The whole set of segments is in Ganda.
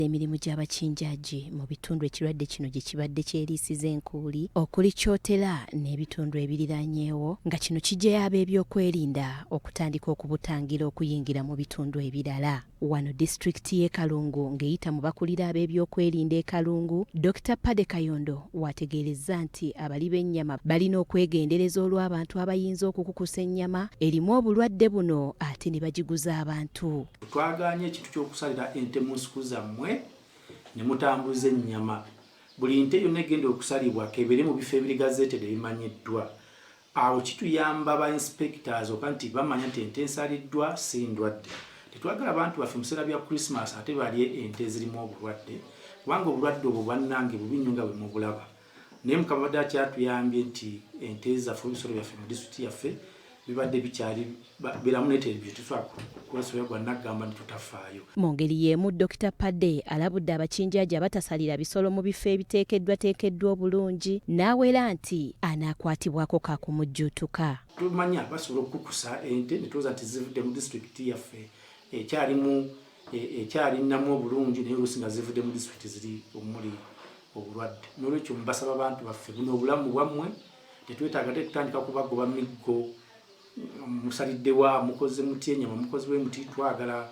Emirimu gy'abakinjaaji mu bitundu ekirwadde kino gye kibadde kyeriisiza enkuuli okuli Kyotera n'ebitundu ebiriraanyeewo nga kino kiggyeyo ab'ebyokwerinda okutandika okubutangira okuyingira mu bitundu ebirala. Wano disitulikiti y'e Kalungu ng'eyita mu bakulira ab'ebyokwerinda e Kalungu, Dokita Paddy Kayondo w'ategeerezza nti abali b'ennyama balina okwegendereza olw'abantu abayinza okukukusa ennyama erimu obulwadde buno ate ne bagiguza abantu. Twagaanye ekintu ky'okusalira ente mu nsuku zammwe ne mutambuza ennyama. Buli nte yonna egenda okusalibwa k'ebeere mu bifo ebiri gazetted ebimanyiddwa. Awo kituyamba ba inspectors oka nti bamanya nti ente ensaliddwa si ndwadde. Tetwagala bantu baffe mu biseera bya Christmas ate balye ente ezirimu obulwadde kubanga obulwadde obwo bannange bubi nnyo nga bwe mubulaba. Naye Mukama abadde akyatuyambye nti ente zaffe ebisolo byaffe mu disitulikiti yaffe bibadde bikyali biramu naye tebyo tetusobola kwesobya gwa naggamba nti tutafaayo. Mu ngeri y'emu Dokita Pade alabudde abakinjaaji abatasalira bisolo mu bifo ebiteekeddwateekeddwa obulungi n'awera nti anaakwatibwako kaakumujjuutuka. Tumanya basobola okukukusa ente ne tulowooza nti zivudde mu disitulikiti yaffe ekyalimu ekyali nnamu obulungi naye oluusi nga zivudde mu disitulikiti ziri omuli obulwadde. N'olwekyo mbasaba bantu baffe buno obulamu bwammwe tetwetaaga te tutandika kubagoba miggo musaliddewa mukoze mutya enyama mukoze bwe muti twagala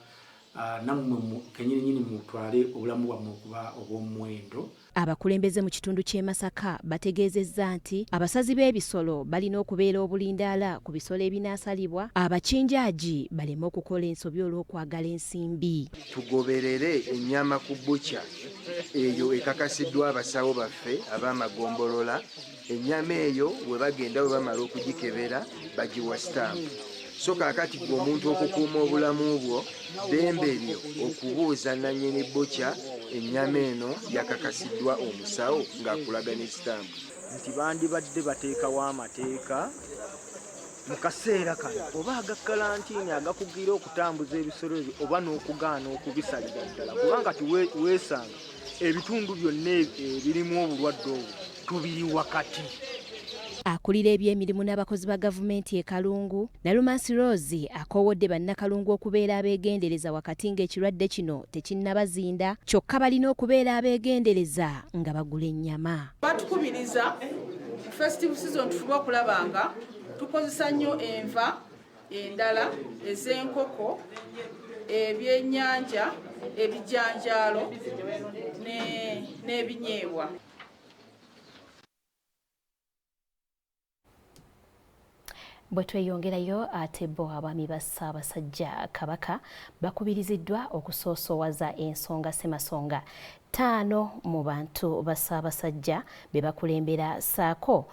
nammwe kenyini nyini mutwale obulamu bwammwe okuba obw'omuwendo. Abakulembeze mu kitundu ky'e Masaka bategeezezza nti abasazi b'ebisolo balina okubeera obulindaala ku bisolo ebinaasalibwa, abakinjaaji baleme okukola ensobi olw'okwagala ensimbi. Tugoberere ennyama ku bukya eyo ekakasiddwa abasawo baffe ab'amagombolola. Ennyama eyo we bagenda bwe bamala okugikebera bagiwa sitampu. So kaakati ggwe omuntu okukuuma obulamu bwo, ddembe lyo okubuuza nnannyini bukya ennyama eno yakakasiddwa omusawo ng'akulaga ne sitampu. Nti bandibadde bateekawo amateeka mu kaseera kano oba aga kalantiini agakugira okutambuza ebisolo ebyo oba n'okugaana okubisalira ddala, kubanga ti weesanga ebitundu byonna ebirimu obulwadde obwo tubiri wakati. Akulira ebyemirimu n'abakozi ba gavumenti e Kalungu, Nalumansi Rose akoowodde bannakalungu okubeera abeegendereza wakati ng'ekirwadde kino tekinnabazinda, kyokka balina okubeera abeegendereza nga bagula ennyama. Batukubiriza mu festive season tufube okulaba nga tukozesa nnyo enva endala ez'enkoko, ebyennyanja, ebijanjaalo n'ebinyeebwa. Bwe tweyongerayo ate bo abaami ba Ssaabasajja Kabaka bakubiriziddwa okusoosoowaza ensonga Ssemasonga ttaano mu bantu ba Ssaabasajja be bakulembera ssaako.